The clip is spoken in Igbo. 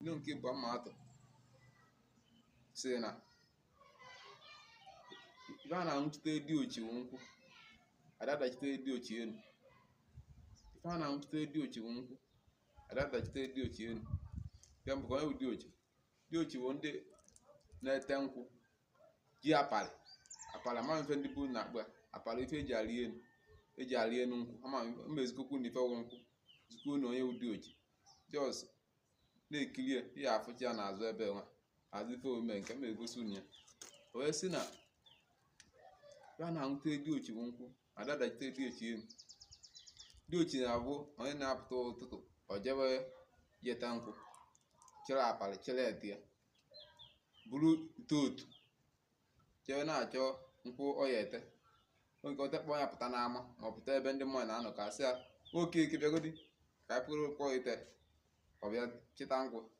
Inu nke ịbụọ mma atụ sị na ife a na-aṅụchite diochi wụ nkwụ, ada adachite diochi enu. Ife a na-aṅụchite diochi wụ nkwụ, ada adachite diochi enu. Nke mbụ ka onye wụ diochi. Diochi wụ ndị na-ete nkwụ ji apalị apalị. Ama ife ndị bụ na-akpọ ya apalị, ife eji arị enu, eji arị enu nkwụ. Ama mma ezikokwu na ife wụ nkwụ zikwu na onye wụ diochi. Just na-ekiri ya, ihe afụcha ya n'azụ ebe nwa azụ ife omume nke m egosi unu ya. O wee sị na ya na-aṅụte diochi bụ nkwụ, ada dachite diochi enu. Diochi na-abụ onye na-apụta ụtụtụ, o jebe jeta nkwụ, chịrị apalị, chịrị ete ya, buru ite otu jebe na-achọ nkwụ ọ ya ete. Oge otekpọ ya pụta n'ama ma ọ pụta ebe ndị mmadụ na-anọ, ka asị ya, "Nwoke eke, bịagodi ka anyị pụrụ kpọọ ite." Ọ bịa chịta nkwụ.